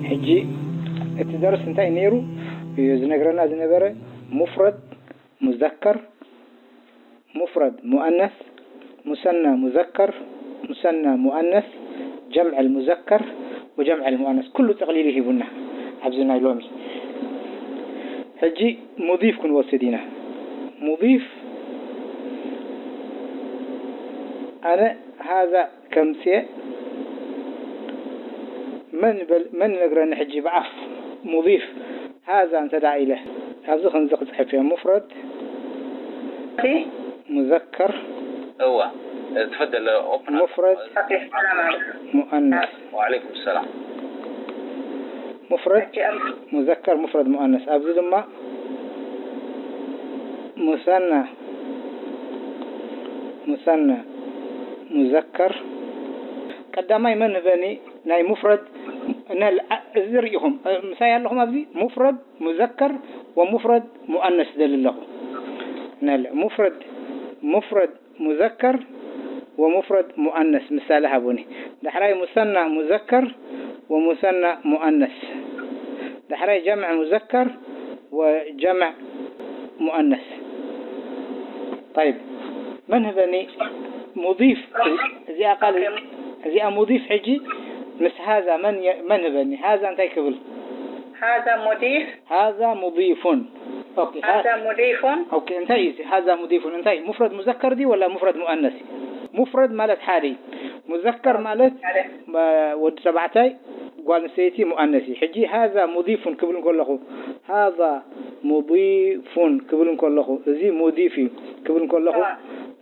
ሕጂ እቲ ደርስ እንታይ ነይሩ እዩ ዝነግረና ዝነበረ? ሙፍረድ፣ ሙዘከር፣ ሙፍረድ፣ ሙአነስ፣ ሙሰና፣ ሙዘከር፣ ሙሰና፣ ሙአነስ፣ ጀምዕ ሙዘከር ወጀምዕ ሙአነስ፣ ኩሉ ጠቕሊሉ ሂቡና ኣብዚ ናይ ሎሚ። ሕጂ ሙዲፍ ክንወስድ ኢና። ሙዲፍ፣ ኣነ ሃዛ ከምጽኤ መን በል-፣ መን ይነግረኒ ሕጂ ብኣፍ ሙዲፍ ሃዛ እንተ ደኣ ኢለ፣ ኣብዚ ከምዚ ክጽሕፍ እየ። ሙፍረድ፣ እሺ። ሙዘከር፣ እዋ፣ ትፈደል ኦፕን። ሙፍረድ፣ ኦኬ፣ ሰላም ዓለይኩም። ሙአነስ። ወዓለይኩም ሰላም። ሙፍረድ፣ እሺ፣ እም። ሙዘከር፣ ሙፍረድ፣ ሙአነስ። ኣብዚ ድማ ሙሰና፣ ሙሰና፣ ሙዘከር። ቀዳማይ መን ህበኒ ናይ ሙፍረድ ነል-፣ ኣ-፣ እዚ ርኢኹም፣ እ፣ ምሳይ ኣለኹም ኣብዚ ሙፍረድ ሙዘከር ወሙፍረድ ሙአነስ ደሊ ኣለኹ። ነል-፣ ሙፍረድ፣ ሙፍረድ ሙዘከር ወሙፍረድ ሙአነስ ምሳሌ ሃቡኒ። ዳሕራይ ሙሰና ሙዘከር ወሙሰና ሙአነስ። ዳሕራይ ጀምዕ ሙዘከር ወጀምዕ ሙአነስ። ጠይብ፣ መን ህበኒ ሙዲፍ፣ እዚኣ ቃል፣ እዚኣ ሙዲፍ ሕጂ ምስ ሃዛ መን የ-፣ መን ህበኒ? ሃዛ እንታይ ክብል? هذا مضيف. ሃዛ ሙዲፉን። ኦኬ፣ ሃ-፣ هذا مضيف. ኦኬ፣ እንታይ እዩ እዚ ሃዛ ሙዲፉን? እንታይ፣ ሙፍረድ ሙዘከር ድዩ ወላ ሙፍረድ ሙአነስ እዩ? ሙፍረድ ማለት ሓደ እዩ። ሙዘከር ማለት ሓደ። መ-፣ ወዲ ተባዕታይ፣ ጓል ኣንስተይቲ ሙአነስ እዩ። ሕጂ ሃዛ ሙዲፉን ክብል እንከለኹ፣ ሃዛ ሙዲፉን ክብል እንከለኹ፣ እዚ ሙዲፍ እዩ ክብል እንከለኹ፣ ኣዋ።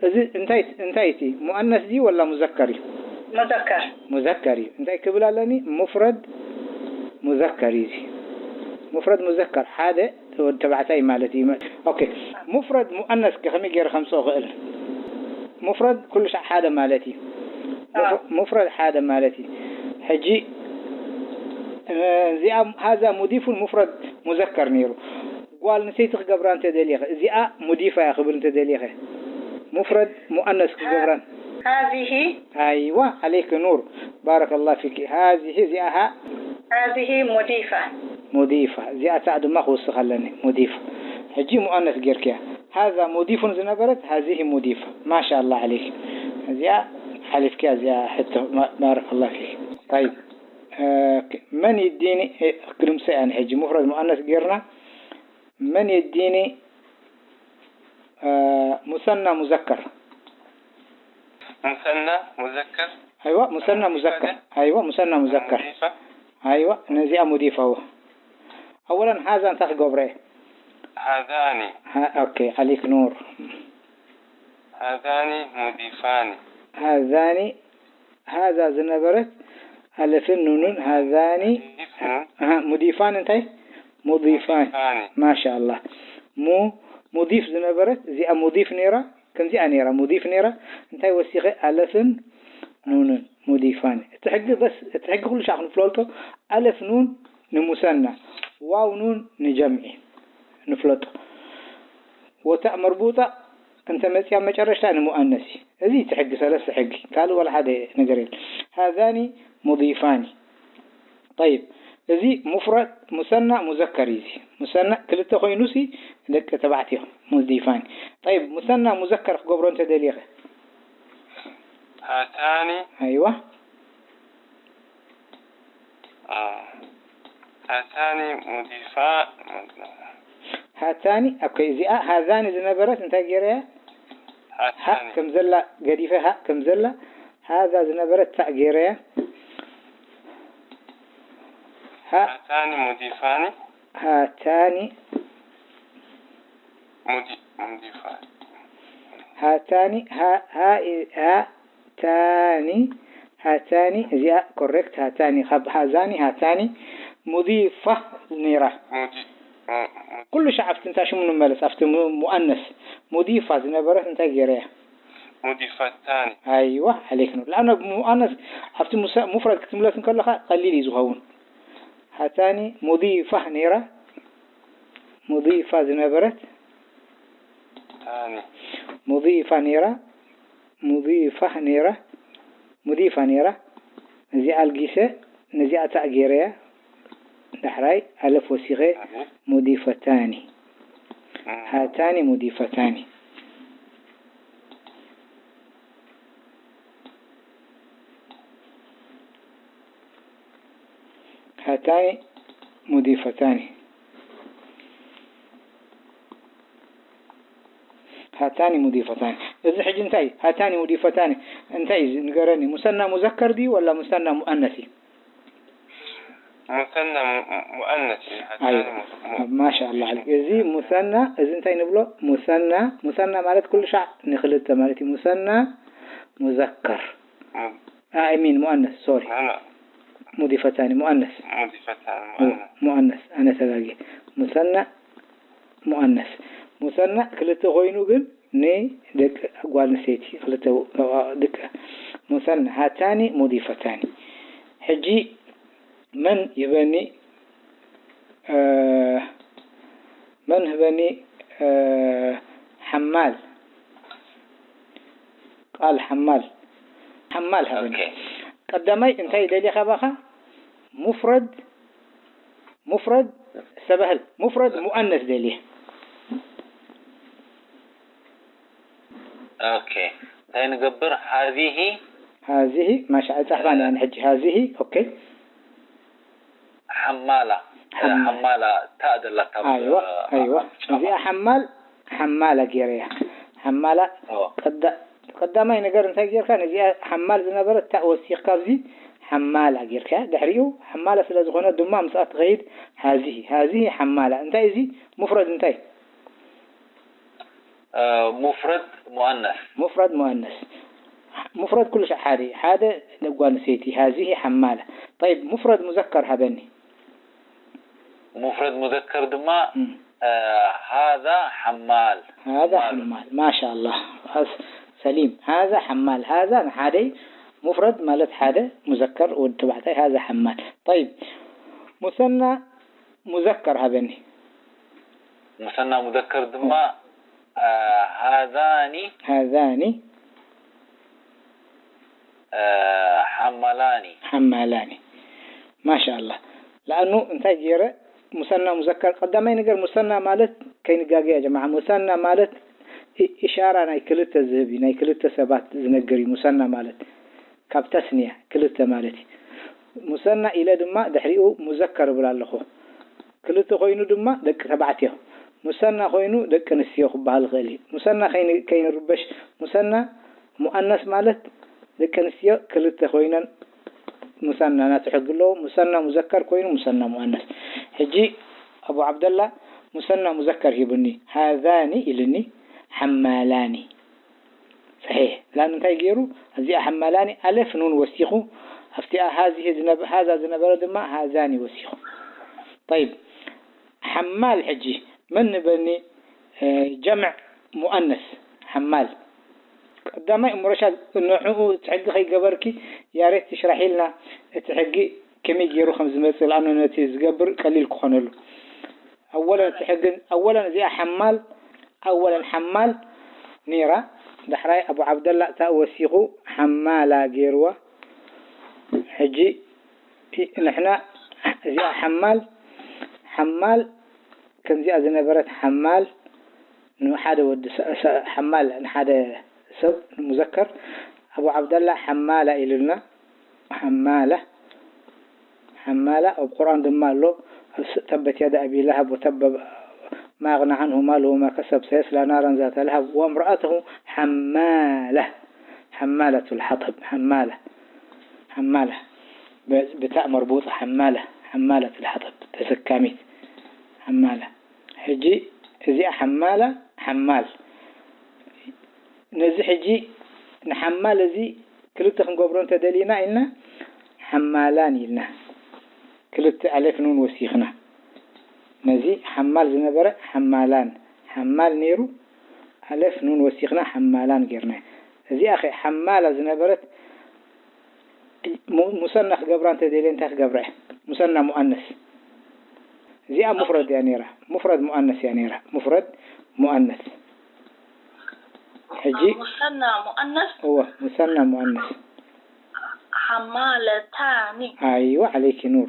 እዚ እንታይ፣ እንታይ እቲ ሙአነስ ድዩ ወላ ሙዘከር እዩ? ሙዘከር። ሙዘከር እዩ። እንታይ ክብል ኣለኒ? ሙፍረድ ሙዘከር እዩ እዚ። ሙፍረድ ሙዘከር ሓደ ወዲ ተባዕታይ ማለት እዩ። ኦኬ። ሙፍረድ ሙአነስ ከ ከመይ ገይረ ከምጽኦ እኽእል? ሙፍረድ ኩሉ ሻዕ ሓደ ማለት እዩ። ሙፍ-፣ ኣዎ። ሙፍረድ ሓደ ማለት እዩ። ሕጂ፣ እ፣ እዚኣ ሃዛ ሙዲፉን ሙፍረድ ሙዘከር ነይሩ። ጓል ኣንስተይቲ ክገብራ እንተ ደሊኸ፣ እዚኣ ሙዲፋ እያ ክብል እንተ ደሊኸ፣ ሙፍረድ ሙአነስ ክገብራን። هذه. ኣይዋ፣ ዓለይኪ ኑር። ባረከላህ ፊኪ። ሃዚሂ፣ እዚኣ ሃ። هذه مضيفة. ሙዲፋ። እዚኣ ታእ ድማ ክውስኽ ኣለኒ። ሙዲፋ። ሕጂ ሙአነስ ጌርክያ። ሃዛ ሙዲፉን ዝነበረት ሃዚሂ ሙዲፋ። ማሻኣላህ ዓለይኪ። እዚኣ ሓሊፍክያ እዚኣ ሕቶ። ማ-፣ ባረከላህ ፊኪ። ጠይብ። እ፣ መን ይዲኒ፣ እ፣ ክድምሰ እያ ሕጂ። ሙፍረድ ሙአነስ ጌርና። መን የዲኒ፣ እ፣ ሙሰና ሙዘከር። ሙሰና ሙዘከር። ኣይዋ፣ ሙሰና ሙዘከር። ኣይዋ፣ ሙሰና ሙዘከር። ሙዲፋ። ኣይዋ፣ ነዚኣ ሙዲፋ፣ እወ። ኣወለን፣ ሃዛ እንታይ ክገብሮ እየ? ሃዛኒ። ሃ-፣ ኦኬ፣ ዓሊክ ኑር። ሃዛኒ ሙዲፋኒ። ሃዛኒ፣ ሃዛ ዝነበረት ኣለፍን ኑንን፣ ሃዛኒ፣ ሙዲፋን። ኣሃ፣ ሙዲፋን እንታይ? ሙዲፋን። ሙዲፋኒ። ማሻኣላህ። ሙ-፣ ሙዲፍ ዝነበረት፣ እዚኣ ሙዲፍ ነይራ፣ ከምዚኣ ነይራ፣ ሙዲፍ ነይራ። እንታይ ወሲኸ? ኣለፍን ኑንን፣ ሙዲፋኒ። እቲ ሕጊ በስ፣ እቲ ሕጊ ኩሉ ሻዕ ክንፍለጦ፣ ኣለፍ ኑን ንሙሰና፣ ዋው ኑን ንጀምዒ ንፍለጦ። ወታእ መርቡጣ እንተ መጽያ መጨረሽታ ንሙኣነስ እዩ። እዚ እቲ ሕጊ፣ ሰለስተ ሕጊ፣ ካልእ ዋላ ሓደ ነገር የለን። ሃዛኒ ሙዲፋኒ። ጠይብ፣ እዚ ሙፍረድ፣ ሙሰና፣ ሙዘከር እዩ። እዚ ሙሰና ክልተ ኮይኑሲ ደቂ ተባዕትዮ ሙዲፋኒ። ጠይብ፣ ሙሰና ሙዘከር ክገብሮ እንተ ደልየ ኸ? ሃታኒ። ኣይዋ። አ፣ ሃታኒ ሙዲፋ-፣ ሃታኒ፣ ኦኬ፣ እዚኣ ሃዛኒ ዝነበረት እንታይ ገይረያ? ሃ ሃታኒ። ከም ዘላ ገዲፈ፣ ሃ ከም ዘላ፣ ሃዛ ዝነበረት ታእ ገይረያ። ሃ ሃታኒ ሙዲፋኒ። ሃታኒ። ሙዲ-፣ ሙዲፋኒ። ሃታኒ፣ ሃ፣ ሃ፣ ሃ፣ ታኒ፣ ሃታኒ፣ እዚኣ ኮሬክት፣ ሃታኒ፣ ካብ ሃዛኒ፣ ሃታኒ፣ ሙዲፋ ነይራ። ሙዲ-፣ ሙ-፣ ሙዲ-፣ ኩሉ ሻዕ ኣብቲ እንታ ሽሙ ንመለስ፣ ኣብቲ ሙ-፣ ሙኣነስ፣ ሙዲፋ ዝነበረት እንታይ ገይረያ? ሙዲፋታኒ። ኣይዋ፣ ዓለይክ ኑር። ለኣነ ሙኣነስ ኣብቲ ሙሰ-፣ ሙፍረድ ክትምለስ እንከለኻ ቀሊል እዩ ዝኸውን። ሃታኒ ሙዲፋ ነይራ። ሙዲፋ ዝነበረት ثاني ሙዲፋ ነይራ። ሙዲፋ ነይራ። ሙዲፋ ነይራ። ነዚኣ ኣልጊሰ ነዚኣ ታእ ገይረያ። ዳሕራይ ኣለፍ ወሲኸ ሙዲፈታኒ። ሃታኒ ሙዲፈታኒ። ሃታኒ ሙዲፈታኒ። ሃታኒ ሙዲፈታኒ። እዚ ሕጂ እንታይ ሃታኒ ሙዲፈታኒ እንታይ እዩ ንገረኒ? ሙሰና ሙዘከር ድዩ ወላ ሙሰና ሙኣነስ እዩ? ሙሰና ሙኣነስ እዩ። ኣይዋ ማሻ ኣላ ዓለይክ። እዚ ሙሰና እዚ እንታይ ንብሎ? ሙሰና ሙሰና ማለት ኩሉ ሻዕ ንክልተ ማለት እዩ። ሙሰና ሙዘከር ኣይ ሚን ሙኣነስ ሶሪ ሙዲፈታኒ ሙኣነስ ሙዲፈታኒ ሙኣነስ ሙኣነስ ኣነ ተጋጊ ሙሰና ሙኣነስ ሙሰና ክልተ ኮይኑ ግን ንደቂ ጓል ኣንስተይቲ ክልተ ደቂ ሙሰና ሃታኒ ሙዲፈታኒ። ሕጂ መን ይህበኒ መን ህበኒ ሓማል ቃል ሓማል ሓማል ሃበኒ። ቀዳማይ እንታይ ደልየ ካባኻ? ሙፍረድ ሙፍረድ ሰበህል ሙፍረድ ሙኣነስ ደልየ። ኦኬ እንታይ ንገብር? ሃዚህ ሃዚህ ማሻ ጻሕፋን ያን ሕጂ ሃዚህ ኦኬ ሓማላ ሓማላ ታእ ደላታ ኣይዋ ኣይዋ እዚኣ ሓማል ሓማላ ገይረያ ሓማላ ቀዳማይ ነገር እንታይ ጌርካ ነዚኣ ሓማል ዝነበረት ታእ ወሲኽካ ኣብዚ ሓማላ ጌርካ ድሕሪኡ ሓማላ ስለ ዝኾነ ድማ ምስኣ ትኸይድ ሃዚህ ሃዚህ ሓማላ እንታይ እዚ ሙፍረድ እንታይ ሙፍረድ ሙኣነስ ሙፍረድ ሙኣነስ ሙፍረድ ኩሉ ሻዕ ሓደ ሓደ ለጓል ኣንስተይቲ ሃዚህ ሓማላ طيب ሙፍረድ ሙዘከር ሃበኒ ሙፍረድ ሙዘከር ድማ ሃዛ ሓማል ሃዛ ሓማል ማሻ ኣላህ ሰሊም ሃዛ ሓማል ሃዛ ንሓደ ሙፍረድ ማለት ሓደ ሙዘከር ወዲ ተባዕታይ ሃዛ ሓማል طيب ሙሰና ሙዘከር ሃበኒ ሙሰና ሙዘከር ድማ ሃዛኒ ሃዛኒ ሓማላኒ ሓማላኒ ማሻ ኣላህ ለኣኑ እንታይ ገይረ ሙሰና ሙዘከር ቀዳማይ ነገር ሙሰና ማለት ከይንጋገ ያ ጀማዓ ሙሰና ማለት ኢሻራ ናይ ክልተ ዝህብ እዩ ናይ ክልተ ሰባት ዝነግር እዩ ሙሰና ማለት ካብ ተስንያ ክልተ ማለት እዩ ሙሰና ኢለ ድማ ድሕሪኡ ሙዘከር እብል ኣለኹ ክልተ ኮይኑ ድማ ደቂ ተባዕትዮ ሙሰና ኮይኑ ደቂ ኣንስትዮ ክበሃል ይኽእል እዩ ሙሰና ከይንርበሽ ሙሰና ሙኣነስ ማለት ደቂ ኣንስትዮ ክልተ ኮይነን ሙሰና ናቱ ሕጊ ኣለዎ። ሙሰና ሙዘከር ኮይኑ ሙሰና ሙኣነስ። ሕጂ ኣቡ ዓብደላ ሙሰና ሙዘከር ሂቡኒ ሃዛኒ ኢሉኒ ሓማላኒ። ሰሒሕ። ላን እንታይ ገይሩ ኣብዚኣ ሓማላኒ ኣለፍ ኑን ወሲኹ ኣብቲኣ ሃዚሂ ዝነበ ሃዛ ዝነበረ ድማ ሃዛኒ ወሲኹ። ጠይብ ሓማል ሕጂ መን ንበኒ ጀምዕ ሙኣነስ ሓማል ቀዳማይ እሞ ረሻድ ንዕኡ እቲ ሕጊ ከይገበርኪ ያሬት ትሽራሒልና እቲ ሕጊ ከመይ ገይሩ ከም ዝመጽእ ለኣኑ ነቲ ዝገብር ቀሊል ክኾነሉ ኣወለን እቲ ሕጊ ኣወለን እዚኣ ሓማል ኣወለን ሓማል ነይራ ዳሕራይ ኣቡ ዓብደላ እታ ወሲኹ ሓማላ ገይርዋ ሕጂ ንሕና እዚኣ ሓማል ሓማል ከምዚኣ ዝነበረት ሓማል ንሓደ ወዲ ሓማል ንሓደ ሰብ ንሙዘከር ኣቡ ዓብደላ ሓማላ ኢሉልና ሓማላ ሓማላ ኣብ ቁርኣን ድማ ኣሎ ተበት ያዳ ኣቢ ለሃብ ወተበ ما أغنى عنه ماله وما كسب سيصلى نارا ذات لهب وامرأته حمالة حمالة الحطب حمالة ሓማላ ብታእ መርቡጣ ሓማላ ሓማለት ልሓጠብ ተሰካሚት ሓማላ ሕጂ እዚኣ ሓማላ ሓማል ነዚ ሕጂ ንሓማል እዚ ክልተ ክንገብሮ እንተደሊና ኢልና ሓማላን ኢልና ክልተ ኣለፍ ኑን ወሲኽና ነዚ ሓማል ዝነበረ ሓማላን ሓማል ነይሩ ኣለፍ ኑን ወሲኽና ሓማላን ጌርና እዚኣ ኸ ሓማላ ዝነበረት ሙሰና ክገብራ እንተ ደልየ እንታይ ክገብራ እየ? ሙሰና ሙኣነስ። እዚኣ ሙፍረድ እያ ነይራ። ሙፍረድ ሙኣነስ እያ ነይራ። ሙፍረድ ሙኣነስ። ሕጂ ሙሰና ሙኣነስ እወ፣ ሙሰና ሙኣነስ። ሓማለታኒ። ኣይዋ፣ ዓለይኪ ኑር።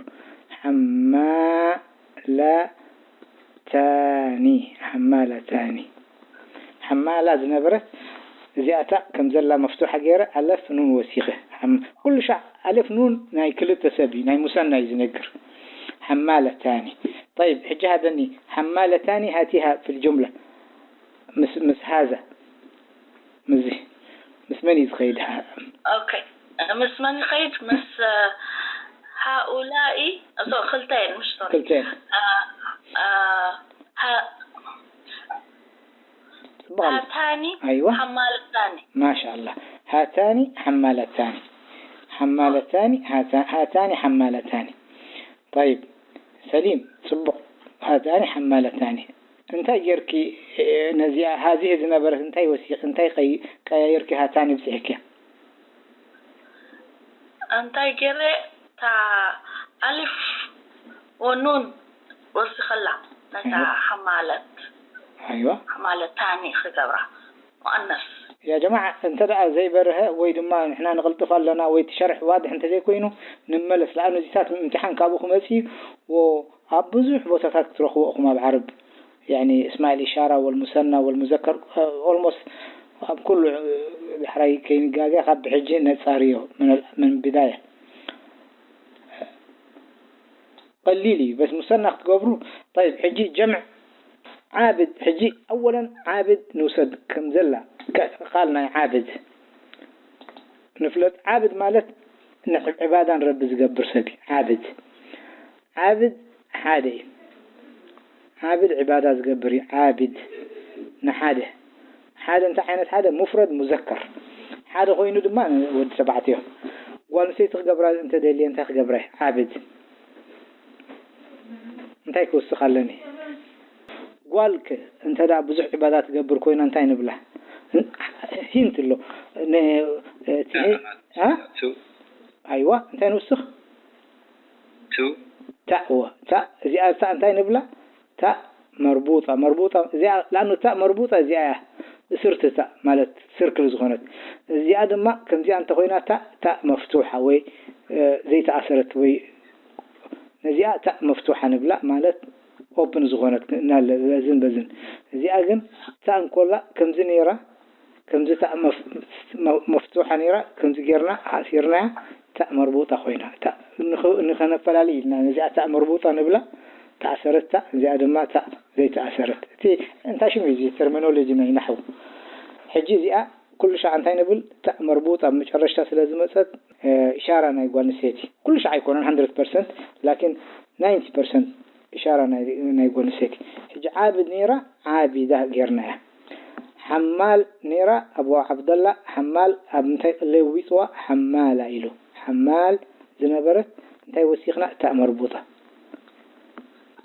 ሓማለታኒ፣ ሓማለታኒ። ሓማላ ዝነበረት እዚኣታ ከም ዘላ መፍቱሓ ገይረ ኣለፍ ኑን ወሲኸ። ሓም-፣ ኩሉ ሻዕ ኣለፍ ኑን ናይ ክልተ ሰብ እዩ፣ ናይ ሙሰና እዩ ዝነግር። ሓማለታኒ። ጠይብ፣ ሕጂ ሃበኒ ሓማለታኒ ሃቲሃ ፊል ጁምላ ምስ፣ ምስ ሃዛ። ምስዚ ምስ መን እዩ ዝኸይድ? ሃ- ኦኬ። ምስ መን ይኸይድ? ምስ ሃኡላኢ። እዞ ክልተ እየን፣ ምሽ ሶሪ። ክልተ እየን። አ፣ አ፣ ሃ- ጽቡቕ ኣሎ። ሃታኒ ኣይዋ። ሓማለታኒ። ማሻኣላ። ሃታኒ ሓማለታኒ። ሓማለታኒ፣ ሃታ-፣ ሃታኒ ሓማለታኒ። ጠይብ፣ ሰሊም፣ ጽቡቕ። ሃታኒ ሓማለታኒ። እንታይ ጌርኪ፣ እ፣ ነዚኣ ሃዚህ ዝነበረት እንታይ ወሲኽ-፣ እንታይ ቀይ-፣ ቀያይርኪ ሃታኒ ብጽሕኪ? እንታይ ገይረ፣ እታ ኣሊፍ ወኑን ወሲኸላ፣ ነታ ኣይዋ። ሓማለት፣ ኣይዋ። ሓማለታኒ ክገብራ፣ ሙኣነስ። ያ ጀማዓ፣ እንተ ደኣ ዘይበርሀ ወይ ድማ ንሕና ንቕልጥፍ ኣለና ወይ እቲ ሸርሒ ዋድሕ እንተ ዘይኮይኑ ንመለስ። ለኣኑ እዚታት እምትሓን ካብኡ ክመጽእ እዩ። ወ-፣ ኣብ ብዙሕ ቦታታት ክትረኽቦ ኢኹም ኣብ ዓረብ። ያኒ እስማዕ ኢሻራ ወልሙሰና ወልሙዘከር፣ ኦልሞስት ኣብ ኩሉ፣ ዳሕራይ ከይንጋገ ካብ ብሕጂ ነጻርዮ ምን፣ ምን ብዳያ። ቀሊል እዩ፣ በስ ሙሰና ክትገብሩ። ጠይብ፣ ሕጂ ጀምዕ ዓብድ፣ ሕጂ ኣወለን ዓብድ ንውሰድ ከም ዘላ፣ ከ-፣ ቃል ናይ ዓብድ ንፍለጥ። ዓብድ ማለት ንዕባዳ ንረቢ ዝገብር ሰብ እዩ። ዓብድ፣ ዓብድ ሓደ እዩ። ዓብድ ዕባዳ ዝገብር እዩ። ዓብድ ንሓደ፣ ሓደ እንታይ ዓይነት ሓደ? ሙፍረድ ሙዘከር። ሓደ ኮይኑ ድማ ወዲ ተባዕትዮ። ጓል ኣንስተይቲ ክገብራ እንተደልየ እንታይ ክገብራ እየ? ዓብድ እንታይ ክውስኽ ኣለኒ? ጓልክ እንተ ደኣ ብዙሕ ዕባዳ ትገብር ኮይና እንታይ ንብላ? ሂንት ኣሎ። ን-፣ እቲ አ? ቱ ኣይዋ፣ እንታይ ንውስኽ? ቱ ታእ፣ እወ፣ ታእ። እዚኣ ታእ እንታይ ንብላ? ታእ መርቡጣ፣ መርቡጣ እዚኣ፣ ለኣኑ ታእ መርቡጣ እዚኣ እያ፣ እስርቲ ታእ ማለት ስርክል ዝኾነት። እዚኣ ድማ ከምዚኣ እንተኾይና ታእ፣ ታእ መፍቱሓ ወይ፣ እ፣ ዘይተኣሰረት ወይ ነዚኣ ታእ መፍቱሓ ንብላ፣ ማለት ኦፕን ዝኾነት እናለ በዝን በዝን። እዚኣ ግን ታእ እንኮላ ከምዚ ነይራ፣ ከምዚ ታእ መፍ-፣ መ-፣ መፍቱሓ ነይራ፣ ከምዚ ጌርና ኣእሲርናያ፣ ታእ መርቡጣ ኮይና። ታእ ንኸ-፣ ንኸነፈላሊ ኢልና ነዚኣ ታእ መርቡጣ ንብላ፣ ተኣሰረት ታእ፣ እዚኣ ድማ ታእ ዘይተኣሰረት። እቲ እንታይ ሽም እዩ እዚ ተርሚኖሎጂ ናይ ናሕው? ሕጂ እዚኣ ኩሉ ሻዕ እንታይ ንብል? ታእ መርቡጣ ኣብ መጨረሽታ ስለ ዝመጸት፣ እ፣ ኢሻራ ናይ ጓል ኣንስተይቲ። ኩሉ ሻዕ ኣይኮነን ሃንድረድ ፐርሰንት፣ ላኪን ናይንቲ ፐርሰንት ኢሻራ ናይ፣ ናይ ጓል ኣንስተይቲ። ሕጂ ዓብድ ነይራ፣ ዓቢዳ ጌርናያ። ሓማል ነይራ፣ ኣቡ ዓብደላ ሓማል ኣብ እንታይ ለዊጥዋ? ሓማላ ኢሉ። ሓማል ዝነበረት እንታይ ወሲኽና? ታእ መርቡጣ።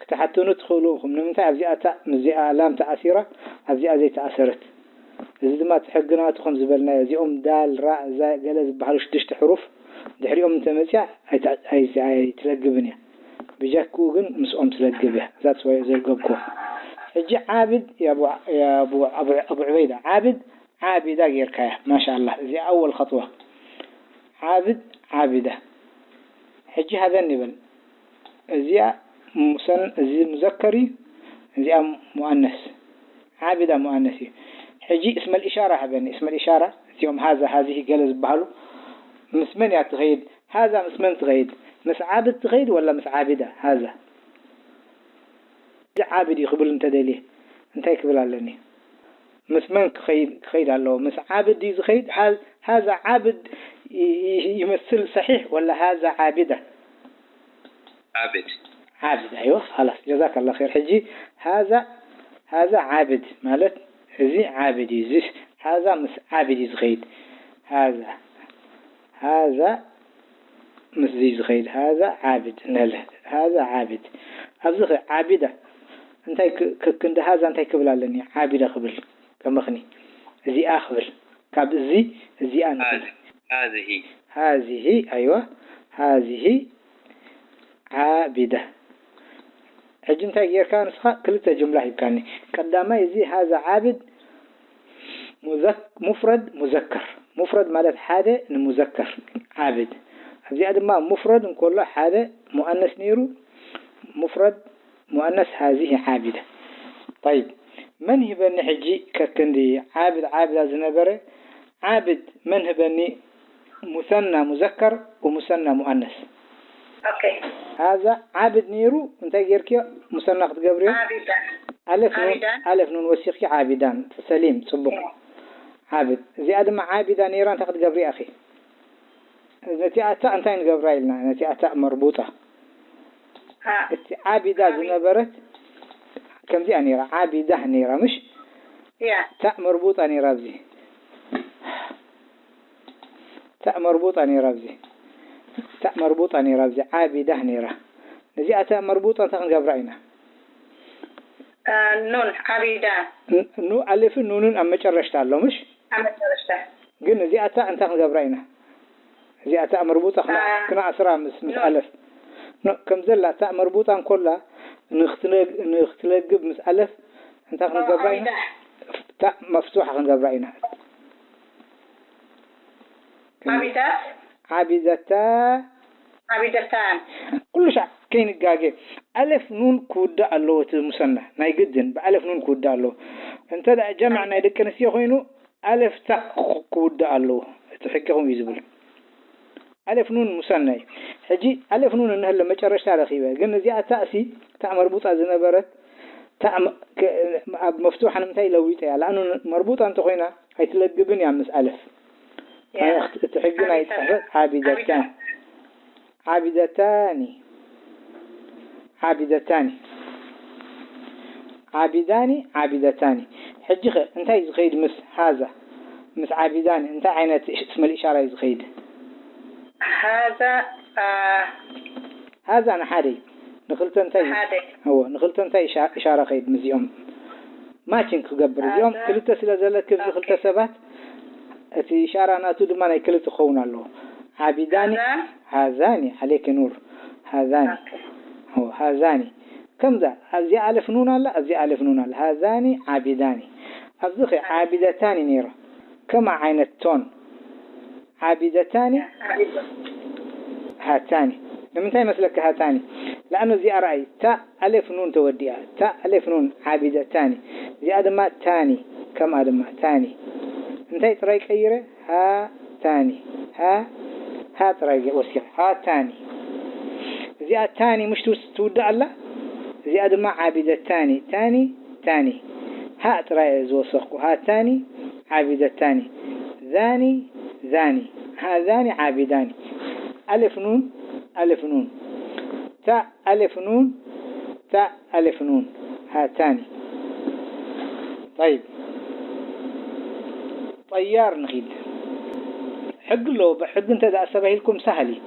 ክትሓትኑ ትኽእሉ ኢኹም። ንምንታይ ኣብዚኣ ታእ ምስዚኣ ላም ተኣሲራ ኣብዚኣ ዘይተኣሰረት? እዚ ድማ እቲ ሕጊ ናቱ ከም ዝበልናዮ፣ እዚኦም ዳል፣ ራ፣ ዛ፣ ገለ ዝበሃሉ ሽዱሽተ ሕሩፍ ድሕሪኦም እንተመፅያ ኣይተ-፣ ኣይ-፣ ኣይትለግብን እያ። ብጃክኡ ግን ምስኦም ትለግብ እያ። That's why ዘልገብኩዎ። ሕጂ ዓብድ፣ የኣቡ፣ የኣቡ፣ ኣቡ፣ ኣቡ ዑበይዳ፣ ዓብድ፣ ዓቢዳ ጌርካያ። ማሻኣላህ። እዚኣ ኣወል ኸጥዋ። ዓብድ፣ ዓቢዳ። ሕጂ ሃበኒ በል። እዚኣ ሙሰን-፣ እዚ ሙዘከር እዩ፣ እዚኣ ሙኣነስ። ዓቢዳ ሙኣነስ እዩ። ሕጂ እስመል ኢሻራ ሃበኒ። እስመል ኢሻራ፣ እዚኦም ሃዛ፣ ሃዚህ ገለ ዝበሃሉ ምስ መን እያ ትኸይድ? ሃዛ ምስ መን ትኸይድ? ምስ ዓብድ ትኸይድ ወላ ምስ ዓቢዳ? ሃዛ። እዚ ዓብድ እዩ ክብል እንተደልየ እንታይ ክብል ኣለኒ? ምስ መን ክኸይድ፣ ክኸይድ ኣለዎ? ምስ ዓብድ እዩ ዝኸይድ? ሃ-፣ ሃዛ ዓብድ ይ-፣ ይ-፣ ይመስል ሰሒሕ ወላ ሃዛ ዓቢዳ? ዓብድ። ዓብድ፣ ኣይዋ፣ ኸላስ፣ ጀዛከላ ኸይር። ሕጂ ሃዛ፣ ሃዛ ዓብድ ማለት እዚ ዓብድ እዩ። እዚ ሃዛ ምስ ዓብድ እዩ ዝኸይድ። ሃዛ፣ ሃዛ ምስዚ ዝኸይድ። ሃዛ ዓብድ፣ ነለ፣ ሃዛ ዓብድ። ኣብዚ ኸ ዓቢዳ እንታይ ክ-፣ ክ-፣ ክንዲ ሃዛ እንታይ ክብል ኣለኒ? ዓቢዳ ክብል ከመኽኒ። እዚኣ ክብል። ካብ እዚ፣ እዚኣ ንብል። ሃዚ-፣ ሃዚሂ። ሃዚሂ፣ ኣይዋ። ሃዚሂ ዓቢዳ። ሕጂ እንታይ ጌርካ ንስኻ? ክልተ ጅምላ ሂብካኒ። ቀዳማይ እዚ ሃዛ ዓብድ ሙዘክ-፣ ሙፍረድ ሙዘከር። ሙፍረድ ማለት ሓደ ንሙዘከር ዓብድ። ኣብዚኣ ድማ ሙፍረድ እንከሎ ሓደ ሙኣነስ ነይሩ። ሙፍረድ ሙኣነስ ሃዚህ ዓቢደ። ጠይብ፣ መን ሂበኒ ሕጂ ከክንዲ ዓብድ ዓብዳ ዝነበረ ዓብድ መን ህበኒ ሙሰና ሙዘከር ወሙሰና ሙኣነስ። ኦኬ። ሃዛ ዓብድ ነይሩ፣ እንታይ ጌርክዮ? ሙሰና ክትገብርዮ? ዓቢዳን። ኣለፍ ኑን፣ ዓቢዳን። ኣለፍ ኑን ወሲኽኪ ዓቢዳን። ሰሊም፣ ጽቡቕ። ዓብድ። እዚኣ ድማ ዓቢዳ ነይራ፣ እንታይ ክትገብሪ ኢኺ? ነቲ ኣታ እንታይ ንገብራ ኢልና? ነቲ ኣታ መርቡጣ። ሃ። እቲ ዓቢዳ ዝነበረት ከምዚኣ ነይራ፣ ዓቢዳ ነይራ፣ ምሽ? ያ። ታእ መርቡጣ ነይራ ኣብዚ። ታእ መርቡጣ ነይራ ኣብዚ። ታእ መርቡጣ ነይራ ኣብዚ፣ ዓቢዳ ነይራ። ነዚኣ ታእ መርቡጣ እንታይ ክንገብራ ኢና? እ፣ ኑን፣ ዓቢዳ። ን-፣ ኑ፣ ኣሌፍን ኑንን ኣብ መጨረሽታ ኣሎ፣ ምሽ? ኣብ መጨረሽታ። ግን እዚኣ ታእ እንታይ ክንገብራ ኢና? እዚኣ ታእ መርቡጣ ክና-፣ ኣ፣ ክነኣስራ ምስ፣ ምስ ኑን። ኣለፍ። ኖ፣ ከም ዘላ ታእ መርቡጣ እንኮላ ንክትነ-፣ ንክትለግብ ምስ ኣለፍ እንታይ ክንገብራ ኢና? ዓቢዳ። ታእ መፍቱሓ ክንገብራ ኢና። ዓቢዳት። ዓቢደታ። ዓቢደታን። ኩሉ ሻዕ ከይንጋገ። ኣለፍ ኑን ክውዳእ ኣለዎ እቲ ሙሰና። ናይ ግድን ብኣለፍ ኑን ክውዳእ ኣለዎ። እንተ ደኣ ጀምዕ ናይ ደቂ ኣንስትዮ ኮይኑ ኣለፍ ታእ ክውዳእ ኣለዎ። እቲ ሕጊ ከምኡ እዩ ዝብል። ኣለፍ ኑን ሙሰና እዩ። ሕጂ ኣለፍ ኑን እንሀለ መጨረሽታ ረኺበ። ግን እዚኣ ታእሲ፣ ታእ መርቡጣ ዝነበረት፣ ታእ መ-፣ ከ-፣ ኣብ መፍቱሓ ንምንታይ ለዊጠ እያ? ለኣኑ መርቡጣ እንተኾይና ኣይትለግብን እያ ምስ ኣለፍ። ያ። እቲ ሕጊ ናይ ጽሕፈት ዓቢደታን። ዓቢደታኒ። ዓቢደታኒ። ዓቢዳኒ፣ ዓቢደታኒ። ሕጂ ኸ እንታይ እዩ ዝኸይድ ምስ ሃዛ? ምስ ዓቢዳኒ እንታይ ዓይነት እሽ-፣ እስመል ኢሻራ እዩ ዝኸይድ? ሃዛ፣ ኣ፣ ሃዛ ንሓደ እዩ። ንኽልተ እንታይ እዩ? ሓደ። እዎ፣ ንኽልተ እንታይ ኢሻ-፣ ኢሻራ ኸይድ ምስዚኦም? ማቺንግ ክገብር። እዚኦም ሃዛ። ክልተ ስለ ዘለክብ፣ እዚ ኦኬ። ክልተ ሰባት፣ እቲ ኢሻራ ናቱ ድማ ናይ ክልተ ክኸውን ኣለዎ። ዓቢዳኒ፣ ሃዛ። ሃዛኒ፣ ዓሌክ ኑር። ሃዛኒ። ኦኬ። እዎ፣ ሃዛኒ። ከምዛ፣ ኣብዚኣ ኣለፍ ኑን ኣላ፣ ኣብዚኣ ኣለፍ ኑን ኣላ። ሃዛኒ፣ ዓቢዳኒ። ኣብዚ ኸ ዓቢደታኒ ነይሩ። ከማ ዓይነት ቶን። ዓቢደታኒ፣ ዓቢደ። ሃታኒ። ንምንታይ መስለካ ሃታኒ? ለኣኑ እዚኣ ረኣይ፣ ታእ ኣሌፍ ኑን ተወዲኣ። ታእ ኣሌፍ ኑን፣ ዓቢደታኒ። እዚኣ ድማ ታኒ፣ ከምኣ ድማ ታኒ። እንታይ ጥራይ ቀይረ? ሃታኒ። ሃ፣ ሃ ጥራይ ገ-፣ ወሲኸ። ሃታኒ። እዚኣ ታኒ ምሽ ትውስ-፣ ትውዳእ ኣላ? እዚኣ ድማ ዓቢደታኒ። ታኒ፣ ታኒ። ሃ ጥራይ እየ ዝወሰኽኩ። ሃታኒ፣ ዓቢደታኒ። ዛኒ፣ ዛኒ። ሃዛኒ፣ ዓቢዳኒ። ኣሌፍ ኑን፣ ኣሌፍ ኑን። ታእ ኣሌፍ ኑን፣ ታእ ኣሌፍ ኑን። ሃታኒ። ጠይብ። ጠያር ንኺድ። ሕጊ ኣለዎ። ብሕጊ እንተ ደኣ ኣስተባሂልኩም ሳህል እዩ።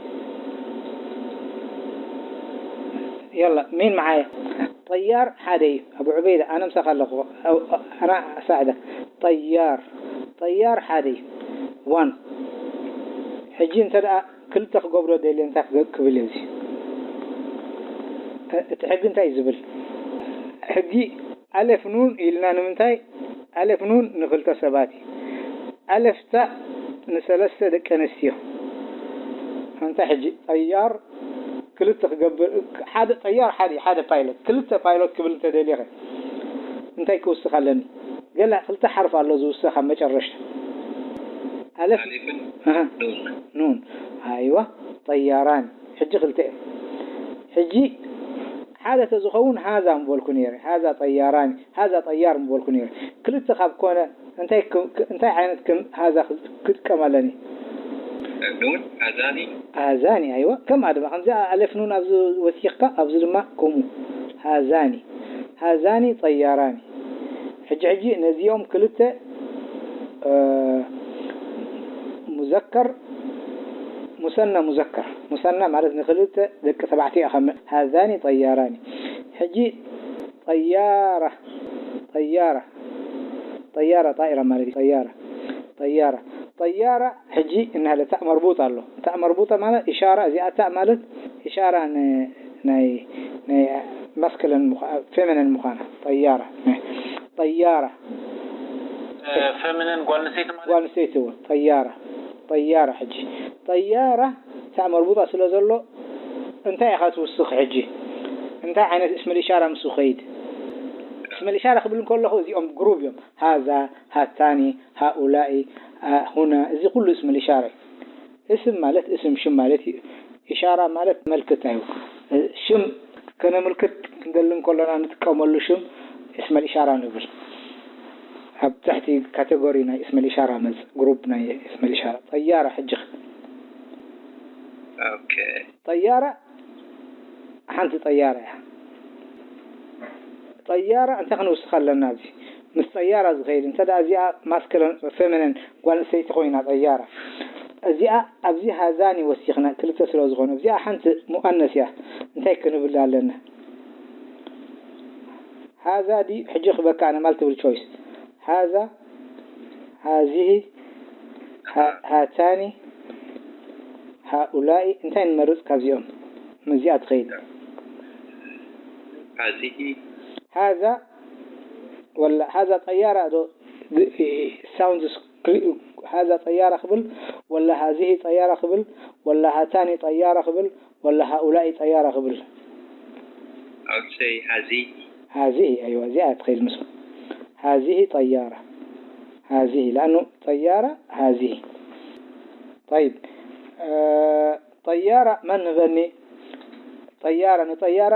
የላ፣ ሚን መዓየ። ጠያር ሓደ እዩ። ኣቡ ዑበይዳ፣ ኣነ ምሳኻ ኣለኹ። ኣው-፣ ኣና ሳዕደክ። ጠያር። ጠያር ሓደ እዩ። ዋን። ሕጂ እንተ ደኣ ክልተ ክገብሮ ደልየ እንታይ ክገ-፣ ክብል እየ እዚ? እ-፣ እቲ ሕጊ እንታይ እዩ ዝብል? ሕጊ ኣሌፍ ኑን ኢልና ንምንታይ? ኣሌፍ ኑን ንኽልተ ሰባት እዩ። ኣሌፍ ታእ ንሰለስተ ደቂ ኣንስትዮ። እንታይ ሕጂ ጠያር ክልተ ክገብር፣ ሓደ ጠያር ሓደ፣ ሓደ ፓይሎት፣ ክልተ ፓይሎት ክብል እንተደልየ እንታይ ክውስኽ ኣለኒ? ገለ ክልተ ሓርፍ ኣሎ ዝውስኽ ኣብ መጨረሽታ። ኣለፍ ኣሊፍን ኣሃ፣ ኑን። ኑን። ኣይዋ፣ ጠያራን። ሕጂ ክልተ እዮም። ሕጂ ሓደ ተዝኸውን ሃዛ ምበልኩ ነይረ። ሃዛ ጠያራን፣ ሃዛ ጠያር ምበልኩ ነይረ። ክልተ ካብ ኮነ እንታይ ክ-፣ ክ-፣ እንታይ ዓይነት ከም ሃዛ ክ-፣ ክጥቀም ኣለኒ? ኑን፣ ኣዛኒ። ሃዛኒ፣ ኣይዋ። ከምኣ ድማ ከምዚ ኣለፍ ኑን ኣብዚ ወሲኽካ፣ ኣብዚ ድማ ከምኡ። ሃዛኒ። ሃዛኒ ጠያራኒ። ሕጂ፣ ሕጂ ነዚኦም ክልተ፣ እ፣ ሙዘከር፣ ሙሰና ሙዘከር። ሙሰና ማለት ንክልተ ደቂ ተባዕትዮ ኢኻ መ-፣ ሃዛኒ ጠያራኒ። ሕጂ ጠያራ፣ ጠያራ፣ ጠያራ ጣኢራ ማለት እዩ። ጠያራ፣ ጠያራ፣ ጠያራ። ሕጂ እናሃለ ታእ መርቡጣ ኣሎ። ታእ መርቡጣ ማለት ኢሻራ፣ እዚኣ ታእ ማለት ኢሻራ ን-፣ ናይ፣ ናይ ማስክለን ምዃ-፣ ፌሚኒን ምዃና። ጠያራ። ጠያራ። ፌሚኒን ጓል ኣንስተይቲ ማለት ጓል ኣንስተይቲ እውን። ጠያራ። ጠያራ። ሕጂ ጠያራ ሳዕ መርቡጣ ስለ ዘሎ እንታይ ኢኻ ትውስኽ ሕጂ? እንታይ ዓይነት እስመል ኢሻራ ምስ ኸይድ? እስመል ኢሻራ ክብል እንከለኹ እዚኦም ግሩብ እዮም። ሃዛ፣ ሃታኒ፣ ሃኡላኢ፣ አ፣ ሁና፣ እዚ ኩሉ እስመል ኢሻራ እዩ። እስም ማለት እስም ሽም ማለት እዩ። ኢሻራ ማለት መልክት እዩ። ሽም ከነምልክት ክንደሊ እንከሎና ንጥቀመሉ ሽም እስመል ኢሻራ ንብል። ኣብ ትሕቲ ካቴጎሪ ናይ እስመል ኢሻራ መጽ ግሩፕ ናይ እስመል ኢሻራ። ጠያራ ሕጂ ኦኬ ጠያራ ሓንቲ ጠያራ እያ። ጠያራ እንታይ ክንውስኽ ኣለና ኣብዚ? ምስ ጠያራ ዝኸይድ እንተ ደኣ እዚኣ ማስክለን ፌሚኒን ጓል ኣንስተይቲ ኮይና ጠያራ እዚኣ ኣብዚ ሃዛኒ ወሲኽና ክልተ ስለ ዝኾነ እዚኣ ሓንቲ ሙኣነስ እያ። እንታይ ክንብል ኣለና? ሃዛ ዲ ሕጂ ክበካ ኣነ ማልቲፕል ቾይስ ሃዛ ሃዚሂ ሃ- ሃታኒ ሃኡላኢ እንታይ ንመርጽ ካብዚኦም? ምስዚኣ ትኸይድ ሀዚህ ሃዛ ወላ ሃዛ ጠያራ ዶ ሳውንድስ ሃዛ ጠያራ ክብል ወላ ሃዚሂ ጠያራ ክብል ወላ ሃታኒ ጠያራ ክብል ወላ ሃኡላኢ ጠያራ ክብል? I would say ሀዚህ ሃዚሂ ኣይዋ እዚኣ እያ ትኸይድ ምስሉ ሃዚሂ ጠያራ ሃዚሂ ለኣኑ ጠያራ ሃዚሂ طيب ጠያራ መን ንበኒ ጠያራ ንጠያራ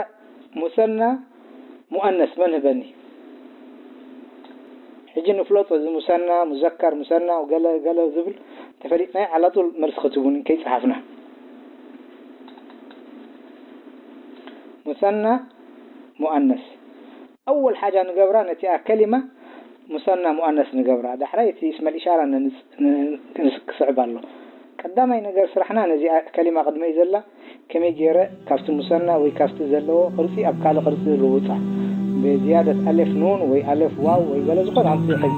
ሙሰና ሙኣነስ መን ህበኒ ሕጂ ንፍለጦ እዚ ሙሰና ሙዘከር ሙሰና ገለ ገለ ዝብል ተፈሊጥናዮ ዓላጡል መልሲ ክትቡኒ ከይፀሓፍና ሙሰና ሙኣነስ ኣወል ሓጃ ንገብራ ነቲኣ ከሊማ ሙሰና ሙኣነስ ንገብራ ዳሕራይ እቲ እስመል ኢሻራ ክስዕብ ኣሎ ቀዳማይ ነገር ስራሕና ነዚኣ ከሊማ ቅድመይ ዘላ ከመይ ገይረ ካብቲ ሙሰና ወይ ካብቲ ዘለዎ ቅርጺ ኣብ ካልእ ቅርጺ ልውጣ ብዝያደት ኣሌፍ ኑን ወይ ኣሌፍ ዋው ወይ ገለ ዝኾነ ኣምፅኡ ሕጊ